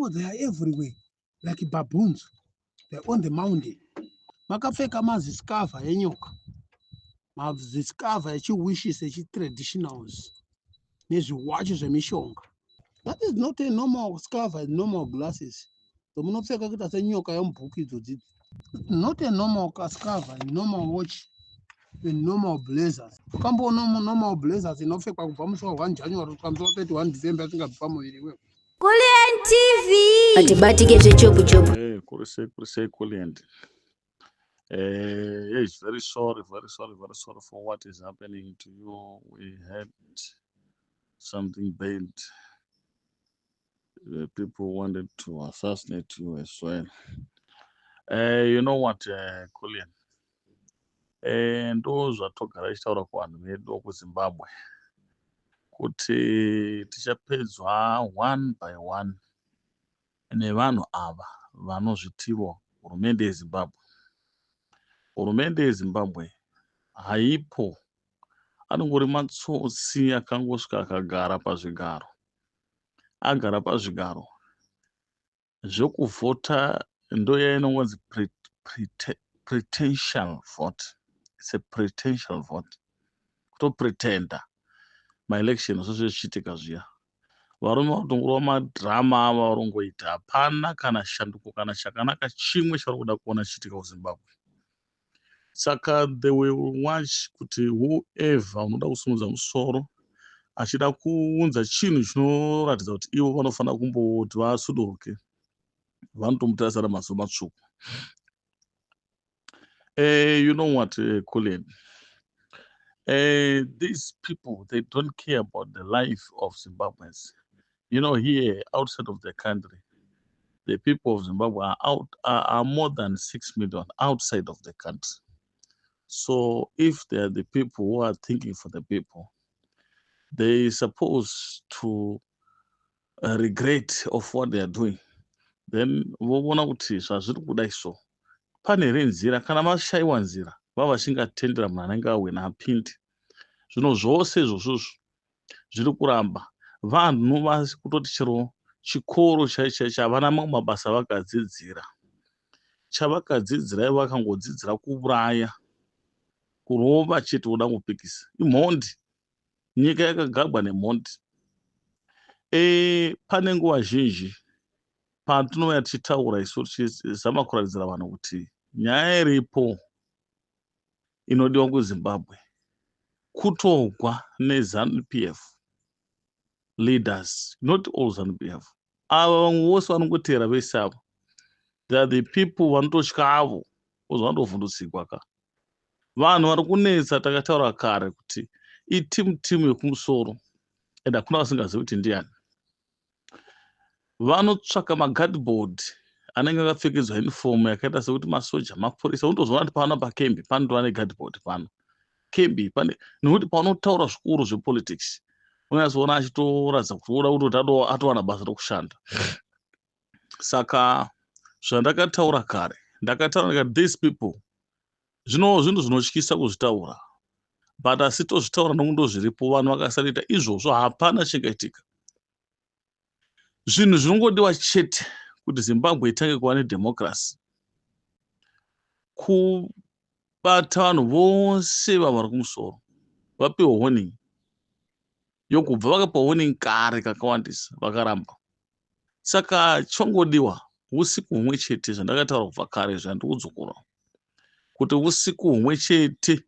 People, they are everywhere like baboons. They're on the mountain. Makapfeka maziskava enyoka, maziskava echiwishes, echitraditionals, nezviwachi zvemishonga. That is not a normal scarf and normal glasses dzomunopfeka kuita senyoka yomubhuku idzodzidzi. Not a normal scarf and normal watch and normal blazers. Ukamboona normal blazers inopfekwa kubva musi wa1 January kusvika musi wa31 December asingabvi pamuviri iwewo? Kulliant TV. Atibatike zvechopu chopu. Hey, kuri sei, kuri sei, Kulliant? Yes, very sorry, very sorry, very sorry for what is happening to you. We had something bad. The people wanted to assassinate you as well. You know what, Kulliant? Ndo zvatogara tichitaura kuvanhu vedu kuZimbabwe kuti tichapedzwa one by one nevanhu ava vanozvitivo hurumende yeZimbabwe. Hurumende yeZimbabwe haipo, anongori matsotsi akangosvika akagara pazvigaro, agara pazvigaro zvekuvhota. Ndoya inongonzi pretential vote. It's a pretential vote, kutopretenda maelection. Zvozvo zvichiitika zviya, varume vari kutongorova madhirama ava varongoita. Hapana kana shanduko kana chakanaka chimwe chavari kuda kuona chichiitika kuZimbabwe. Saka they will watch kuti whoever unoda kusimudza musoro achida kuunza chinhu chinoratidza kuti ivo vanofanira kumboti vasuduruke, vanotomutarisa namaziso matsvuku. You know what, Kulliant? These people, they don't care about the life of Zimbabweans. Here outside of the country, the people of Zimbabwe are more than 6 million outside of the country. So if they are the people who are thinking for the people, they supposed to regret of what they are doing. Then voona kuti zvazviri kudai, so pane here nzira? Kana mashayiwa nzira, vava vachingatendera munhu anenge awina apinde. Zvino zvose izvozvozvo zviri kuramba. Vanhu vasi kutoti chero chikoro chaicho chaicho havana, mamwe mabasa vakadzidzira, chavakadzidzira ivo vakangodzidzira kuuraya, kurova chete, kuda kupikisa. Imhondi, nyika yakagagwa nemhondi. Pane nguva zhinji patinouya tichitaura isu, tichizama kuratidzira vanhu kuti nyaya iripo inodiwa kuZimbabwe kutogwa neZANU PF leaders, not all ZANU PF. Ava vamwe vose vanongotera vese ava, they are the people vanototya avo, vanotovhundutsigwa ka. Vanhu vari kunetsa, takataura kare kuti itimu timu yekumusoro, and hakuna vasingazivi kuti ndiani. Vanotsvaka maguardboard anenge akapfekedzwa uniform yakaita sekuti masoja, mapurisa. Unotozoona kuti pano pakembi panotova neguardboard, pano kembi pane, nekuti paunotaura zvikuru zvepolitics unonyatsoona achitoratidza kuti uda kutoti atowana basa rokushanda. Saka zvandakataura kare, ndakataura ndikati these people, zvino zvinhu zvinotyisa kuzvitaura, but asi tozvitaura nokundo zviripo. Vanhu vakasaita izvozvo, hapana chingaitika. Zvinhu zvinongodiwa chete kuti Zimbabwe itange kuva nedhemocracy, kubata vanhu vose vavari kumusoro, vapiwe warning yokubva. Vakapiwa warning kare kakawandisa, vakaramba. Saka chongodiwa usiku humwe chete, zvandakataura kubva kare, zvandikudzokora kuti usiku humwe chete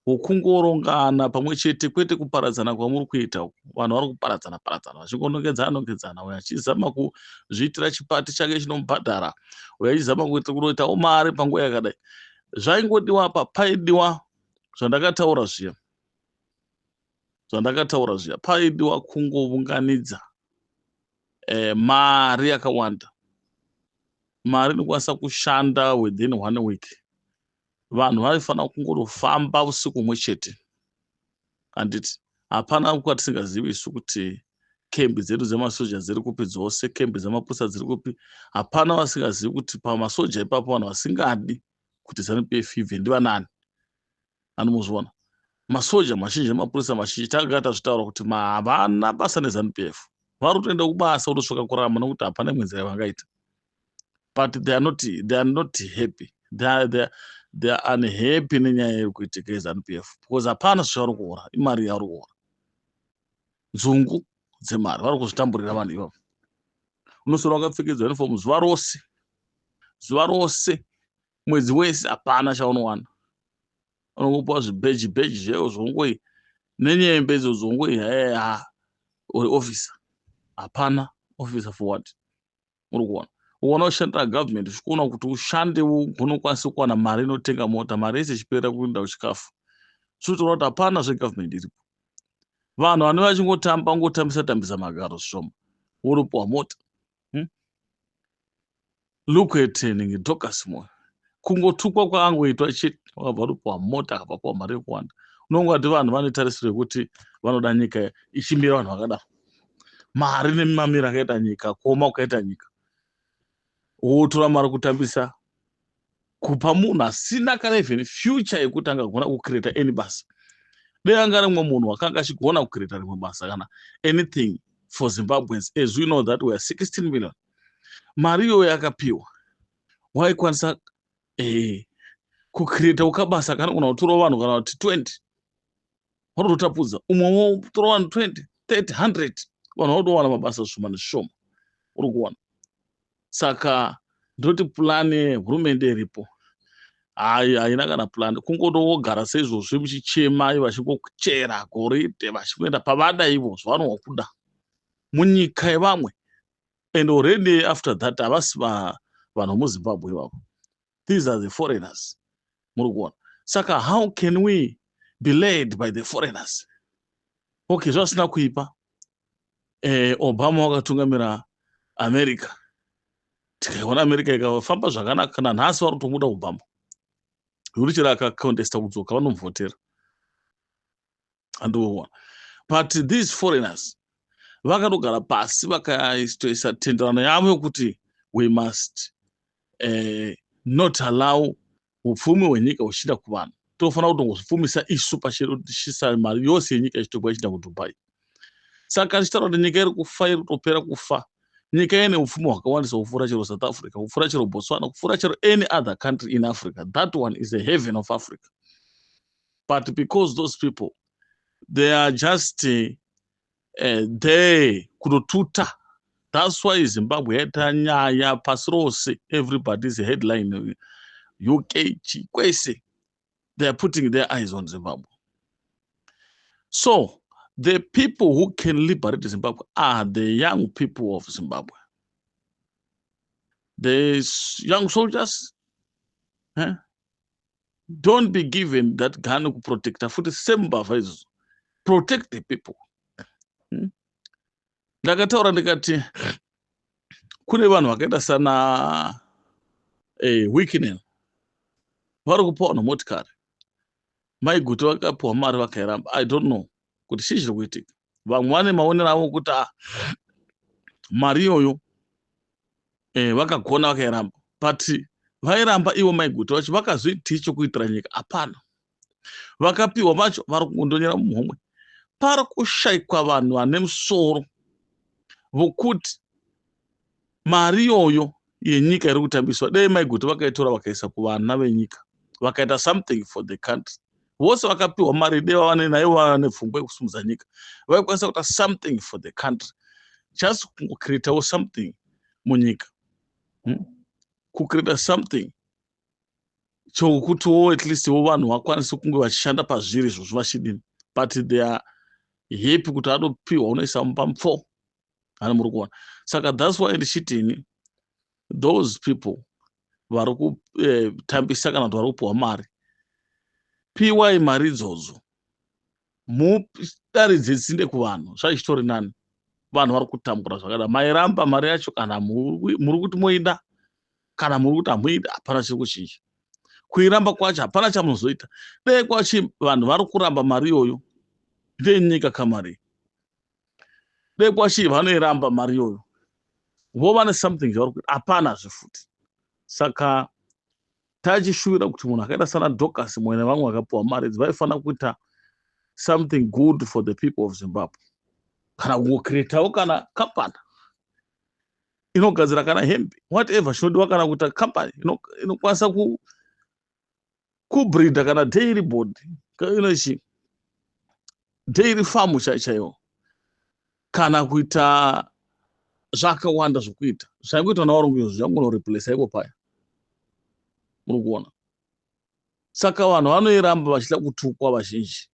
hwokungorongana pamwe chete, kwete kuparadzana kwamuri kuita uku. Vanhu vari kuparadzana paradzana, vachingonongedzana nongedzana, uyo achizama kuzviitira chipati chake chinomubhadhara, uyo achizama kuita kunoitawo mari panguva yakadai. Zvaingodiwa apa, paidiwa zvandakataura zviya, zvandakataura zviya, paidiwa kungounganidza mari yakawanda, mari inokwanisa kushanda within one week. Vanhu vaifanira kungorofamba usiku humwe chete, handiti? Hapana kwatisingazivi isu kuti kembi dzedu dzemasoja dziri kupi dzose, kembi dzemapurisa dziri kupi. Hapana vasingazivi kuti pamasoja ipapo vanhu vasingadi kuti ZANU PF ibve ndivanani. Anomuzviona masoja mazhinji nemapurisa mazhinji, takanga tazvitaura kuti havana basa neZANU PF. Vari kutoenda kubasa kutosvika kurarama nokuti hapana imwe nzira yavangaita. But they are not happy. They are unhappy nenyaya iri kuitika yeZANU PF, because hapana zvavari kuora, imari yavari kuora, nzungu dzemari. Vari kuzvitamburira vanhu ivavo. Unoswera wakapfekedzwa uniform zuva rose, zuva rose, mwedzi wese, hapana chaunowana. Unongopiwa zvibheji bheji zvewo zvongoi nenyembe idzo dzongoi heha, uri officer. Hapana officer for what? Uri kuona, ukaona ushandira government, uchikuona kuti ushande unokwanisa kuwana mari inotenga mota, mari yese ichipera kuenda kuchikafu. Zvinotaura kuti hapana zvegovernment iripo. Vanhu vanove vachingotamba, ngotambisa tambisa magaro zvishoma, woropiwa mota, Look at ningi Dorcas Moyo, kungotukwa kwaangoitwa chete, wakabva ropiwa mota, akabva piwa mari yekuwanda. Unongati vanhu vane tarisiro yekuti vanoda nyika ichimira vanhu vakadaro, mari nemamiro akaita nyika, kuoma kukaita nyika, wotora mari kutambisa kupa munhu asina kana even future yekuti angagona kucreata any basa. Dei anga rimwe munhu wakanga achigona kucreata rimwe basa kana anything for Zimbabweans, as we know that we are 16 million, mari iyoyo yakapiwa waikwanisa kucreata ukabasa kanogona kutorawo vanhu kana kuti 20, vanototapudza umwe, wotora vanhu 20, 30, 100, vanhu vanotowana mabasa zvishoma nezvishoma. Uri kuona? Saka ndoti purani yehurumende iripo hai, haina kana purani. Kungotogara seizvozvi muchichema, vachingochera goridhe, vachingoenda pavada ivo zvavanonwa kuda munyika yevamwe. And already after that, havasi vanhu vemuZimbabwe ivavo, these are the foreigners. Muri kuona? Saka how can we be led by the foreigners? Okay, zvasina kuipa, Obama wakatungamira America, tikaiona America ikafamba zvakanaka. Kana nhasi vari kutomuda Obama, zvekuti chero akacontesta kudzoka vanomuvhotera, handiwoona. But these foreigners vakatogara pasi, vakaitoisa tenderano yavo yokuti we must not allow upfumi hwenyika huchienda kuvanhu, tofanira kutongozvipfumisa isu pachedu, tichisa mari yose yenyika ichitogwa ichienda kuDubai. Saka tichitaura kuti nyika iri kufa, iri kutopera kufa. Nyika ine upfumi hwakawandisa kupfuura chero South Africa, kupfuura chero Botswana, kupfuura chero any other country in Africa. That one is a heaven of Africa. But because those people, they are just there kutotuta, that's why Zimbabwe yaita nyaya pasi rose. Everybody is a headline, UK, kwese they are putting their eyes on Zimbabwe. So the people who can liberate Zimbabwe are the young people of Zimbabwe, the young soldiers, eh? Don't be given that gun kuprotecta futi sembavha izvozvo. Protect the people, Ndakataura ndikati kune vanhu vakaita sana Wicknell, vari kupiwa vanhu motikari. Maiguti vakapiwa mari vakairamba. I don't know kuti chii chiri kuitika. Vamwe vane maonero avo kuti ah, mari iyoyo vakagona vakairamba, but vairamba ivo Maiguti vacho vakazoitii chokuitira nyika? Hapana. Vakapiwa vacho vari kungondonyera muhomwe. Pari kushayikwa vanhu vane musoro vokuti mari iyoyo yenyika iri kutambiswa, dei Maiguti vakaitora vakaisa kuvana venyika, vakaita something for the country. Vose vakapiwa mari, dei vava naivo vava nepfungwa yekusimudza nyika, vaikwanisa kuita something for the country, just kungocreatawo something munyika, Kucreata something chokutiwo at least wo vanhu vakwanise kunge vachishanda pazviri izvozvo vachidini. But they are happy kuti adopiwa, unoisa pamupfo hani. Muri kuona? Saka that's why ndichitini those people vari kutambisa kana kuti vari kupiwa mari, piwai mari idzodzo, mudaridze tsinde kuvanhu. Zvachitori nani. Vanhu vari kutambura zvakada. Mairamba mari yacho, kana muri kuti moida, kana muri kuti hamuidi, hapana chiri kuchinja. Kuiramba kwacho hapana chamunozoita. Dei kwachi vanhu vari kuramba mari iyoyo ndeyenyika kamari, dei kwachi vanoiramba mari iyoyo vova nesomething chavari kuita, hapana zvefuti. Saka tachishuvira kuti munhu akaita sana Dorcas Moyo nevamwe vakapiwa mari idzi vaifanira kuita something good for the people of Zimbabwe. Kana kungocreatawo kana company inogadzira kana hembe, whatever chinodiwa, kana kuita company inokwanisa kubreeda kana dairy board, inochi dairy farm chai chaiwo, kana kuita zvakawanda zvokuita zvaingoitwa navarungu izvo, zvangonoreplace ipo paya. Muri kuona? Saka vanhu vanoiramba vachida kutukwa vazhinji,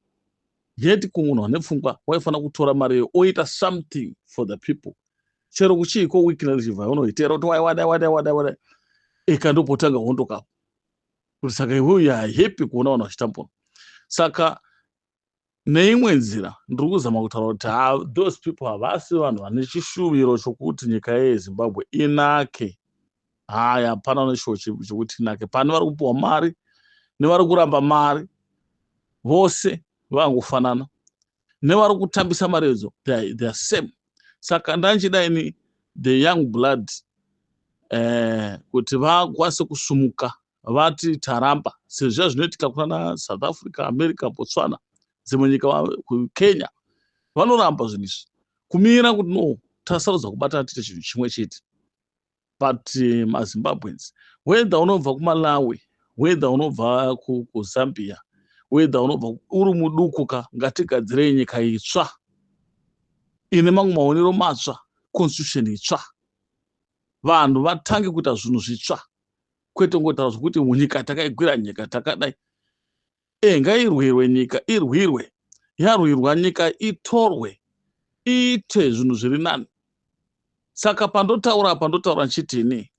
yet kumunhu ane pfungwa waifanira kutora mari iyo oita something for the people. Chero kuchiiko Wicknell Chivayo unoitera kuti wai wadai wadai wadai wadai, eka ndopotanga hondo kapo kuti saka iwewe you are happy kuona vanhu vachitambura. Saka neimwe nzira ndiri kuzama kutaura kuti those people havasi vanhu vane chishuviro chokuti nyika yeZimbabwe inake. Haya, hapana neshuwo chokuti inake. Pane vari kupiwa mari nevari kuramba mari, vose vangofanana. Nevari kutambisa mari idzo, they are same. Saka ndanchidaini the young blood kuti vakwanise kusumuka vati taramba, sezviya zvinoitika kunana South Africa, America, Botswana, dzimwe nyika, kuKenya, vanoramba zvinhu izvi, kumira kuti no, tasarudza kubatana tiite chinhu chimwe chete. But maZimbabweans, whether unobva kuMalawi, whether unobva kuZambia, whether unobva uri muduku ka, ngatigadzirei nyika itsva ine mamwe maonero matsva, constitution itsva, vanhu vatange kuita zvinhu zvitsva, kwete kungotaura zvokuti nyika takaigwira, nyika takadai. Ngairwirwe nyika, irwirwe. Yarwirwa nyika, itorwe iite zvinhu zviri nani. Saka pandotaura, pandotaura nchitini,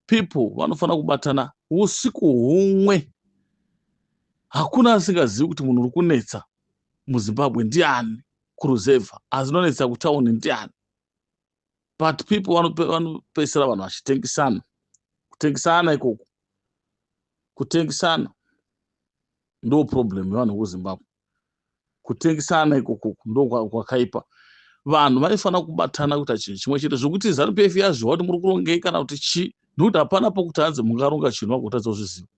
people vanofanira kubatana usiku humwe. Hakuna asingazivi kuti munhu uri kunetsa muZimbabwe ndiani kuruzevha, azinonetsa kutauni ndiani. But people vanopedzisira vanhu vachitengesana, kutengesana ikoko, kutengesana ndo problem yevanhu vekuZimbabwe. Kutengesana ikoko ndo kwakaipa. Vanhu vaifanira kubatana kuita chinhu chimwe chete, zvokuti ZANU PF yazviwa kuti muri kurongei kana kuti chii, nekuti hapana pokuti hanzi mungaronga chinhu vagotadza kuzviziva.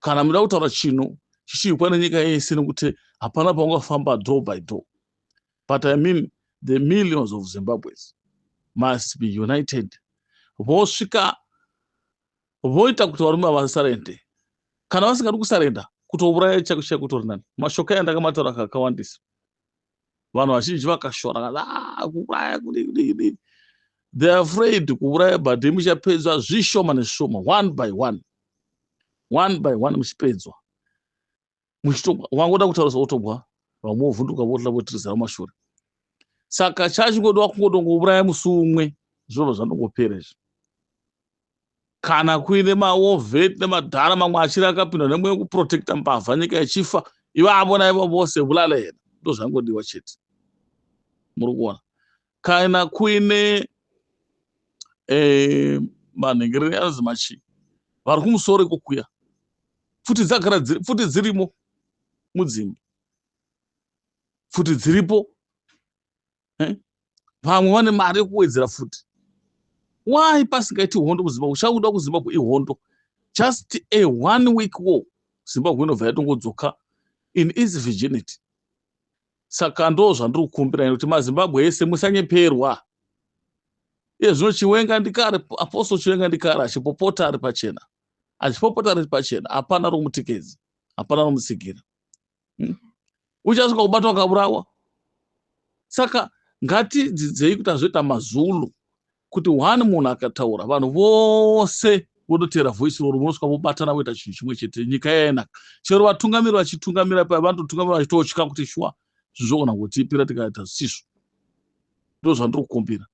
Kana muda kutaura chinhu chichiikwa nenyika yese, nekuti hapana paungafamba door by door. But I mean, the millions of Zimbabweans must be united, vosvika voita kuti varume vasarende. Kana vasingadi kusarenda, kutouraya chako chako kutori nani. Mashoko aya ndakamataura kakawandisa, vanhu vazhinji vakashora, "Ah, kuuraya kudii kudii kudii." They are afraid kuuraya, but muchapedzwa zvishoma nezvishoma, one by one, one by one, muchipedzwa muchitobwa. Wangoda kutaurisa wotobwa, vamwe vovhunduka, votla votirizira mumashure. Saka chachingodwa kungodongouraya musi umwe, zvinobva zvandongopera izvi. Kana kuine mawar vet nemadhara mamwe achiri akapindwa nemwe yekuprotecta mbavha, nyika ichifa, ivavo naivo vose vulala yena, ndo zvangodiwa chete. Muri kuona? Kana kuine manhengerere anonzi machii vari kumusoro ikokuya, pfuti dzagara pfuti dzirimo mudzimba, pfuti dziripo, eh? Vamwe vane mari yekuwedzera futi. Why pasingaiti hondo kuZimbabwe? Chakuda kuZimbabwe ihondo, just a one week war, Zimbabwe inobva yatongodzoka in its virginity. Saka ndo zvandiri kukumbira, kuti maZimbabwe ese musanyeperwa. Iye zvino Chiwenga ndikare, Apostle Chiwenga ndikare achipopota ari pachena, achipopota ari pachena, hapana romutikezi, hapana romutsigira. Uchasvika kubatwa kaurawa. Saka ngatidzidzei kuti azvoita maZulu, kuti one munhu akataura, vanhu vose vototeera voice roro, munosvika vobatana voita chinhu chimwe chete, nyika yaenaka. Chero vatungamiri vachitungamira paya, vanototungamira vachitotya kuti shuwa zvinhu zvogona kutipira tikaita zvisizvo. Ndo zvandiri kukumbira,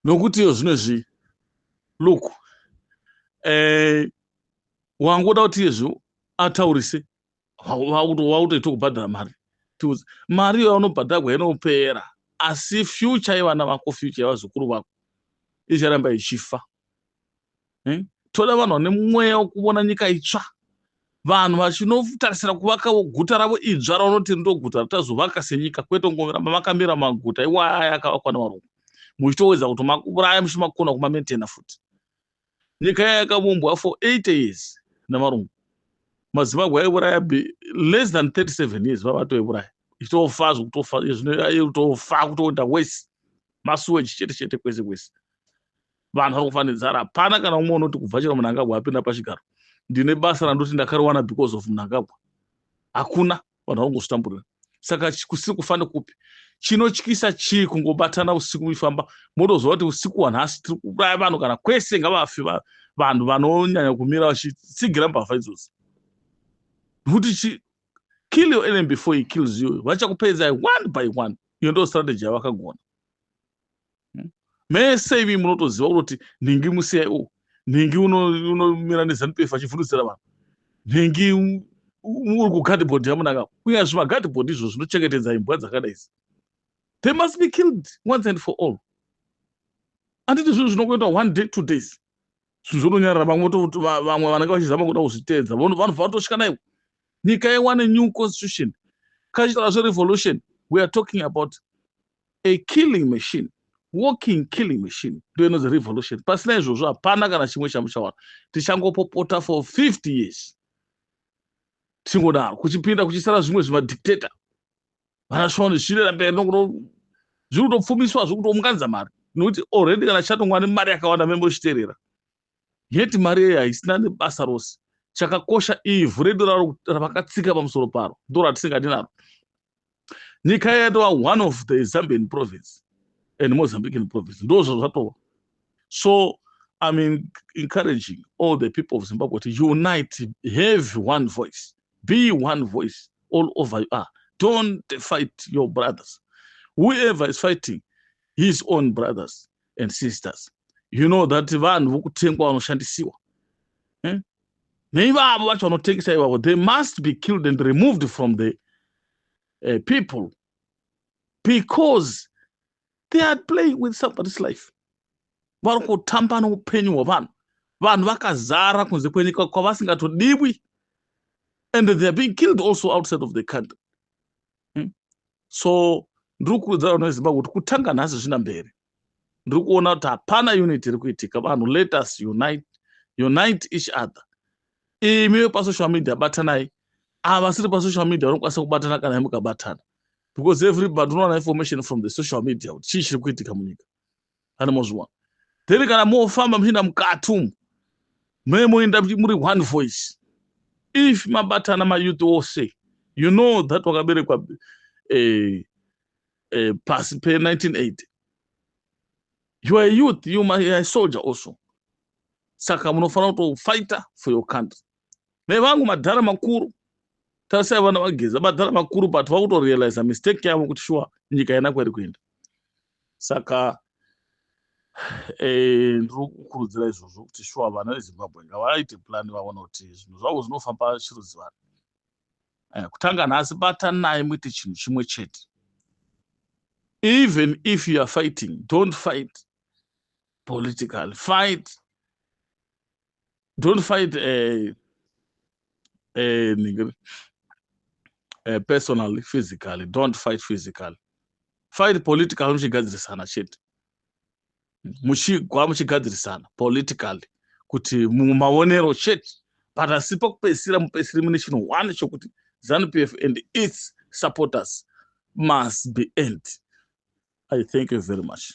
nokuti iyo zvino izvi, look, wangoda kuti izvo ataurise, wakutoita kubhadhara mari. Tiudze, mari iyo yaunobhadharwa inopera, asi future yevana vako, future yevazukuru vako icharamba ichifa, eh? Toda vanhu vane mweya wekuona nyika itsva, vanhu vachinotarisira kuvakawo guta ravo idzva raunoti ndo guta ratazovaka senyika, kwete kungoramba makamira maguta iwaya akavakwa nevarungu, muchitowedza kuti mauraya, muchimakona kumamaintaina futi. Nyika iya yakabumbwa for 80 years nevarungu. MaZimbabwe aiuraya less than 37 years vavatoiuraya. Ichitofa zvekutofa zvino, kutofa, kutoenda wese, masuweji chete chete, kwese kwese. Vanhu vari kufa nenzara. Hapana kana umwe unoti kubva chero Mnangagwa apinda pachigaro, ndine basa randoti ndakariwana because of Mnangagwa. Hakuna. Vanhu vari kungozvitamburira. Saka kusiri kufa nekupi? Chinotyisa chii? Kungobatana usiku muifamba, motoziva kuti usiku hwanhasi tiri kuuraya vanhu kana kwese. Ngavafi vanhu vanonyanya kumira vachitsigira mbavha idzodzo, nekuti kill your enemy before he kills you. Vachakupedzai one by one. Iyo ndo strategy yavakagona. Mese imi munotoziva kutoti nhingi muCIO, nhingi unomira neZANU PF achivhundutsira vanhu, nhingi uri kuguard board yaMnangagwa. Kunyanya zvimaguard board izvo zvinochengetedza imbwa dzakadai. They must be killed once and for all. Handiti zvinhu zvinongoita one day, 2 days, zvinhu zvononyarara. Vamwe vanenge vachizama kuda kuzviteedza vanobva vatosvika naivo. Nyika iwane new constitution. Kachitaura zverevolution, we are talking about a killing machine, walking killing machine. Ndo inonzi revolution. Pasina izvozvo hapana kana chimwe chamuchawana. Tichangopopota for 50 years tichingodaro, kuchipinda kuchisara zvimwe zvimadictator vanasvona zvichiendera mberi. Zviri kutopfumiswa, zviri kutounganidza mari, nokuti already kana chatongwa nemari yakawanda, membochiteerera yet mari iyi haisina nebasa rose. Chakakosha ivhu redu ravakatsika pamusoro paro, ndo ratisingadi naro. Nyika yatova one of the Zambian province and Mozambican province, ndo zvazvatova. So I'm encouraging all the people of Zimbabwe to unite, have one voice, be one voice all over you are. Don't fight your brothers. Whoever is fighting his own brothers and sisters, you know that vanhu vokutengwa, vanoshandisiwa, eh? Neivavo vacho vanotengesa ivavo, they must be killed and removed from the people because they are playing with somebody's life. Vari kutamba neupenyu hwevanhu. Vanhu vakazara kunze kwenyika kwavasingatodiwi, and they are being killed also outside of the country. So ndiri kukurudzira vanhu veZimbabwe kuti kutanga nhasi zvina mberi, ndiri kuona kuti hapana unity iri kuitika. Vanhu, let us unite, unite each other. Imi pasocial media, batanai. Ava vasiri pasocial media vanokwanisa kubatana kana mukabatana, because everybody unowana information from the social media kuti chii chiri kuitika munyika. Kana mozviwana, then kana mofamba muchienda mukati umu, mune moenda muri one voice. If mabatana mayouth ose, you know that wakaberekwa pasi pe1980, you are a youth, you are a soldier also. Saka munofanira kutofighta for your country. Nevangu madhara makuru, tarisai vana vaGeza, madhara makuru, but vakutorealiza mistake yavo kuti shuwa nyika ina kwairi kuenda. Saka ndiri kukurudzira izvozvo kuti shuwa vana veZimbabwe ngavaite plan, vaona kuti zvinhu zvavo zvinofamba chiruzivano. Kutanga nhasi, batanai muite chinhu chimwe chete. Even if you are fighting, don't fight politically, fight, don't fight personally, physically. Don't fight physically, fight politically, muchigadzirisana chete, muchigwa muchigadzirisana politically kuti mumaonero chete. But asi pakupedzisira, mupedzisire mune chinhu one chokuti ZANU PF and its supporters must be end. I thank you very much.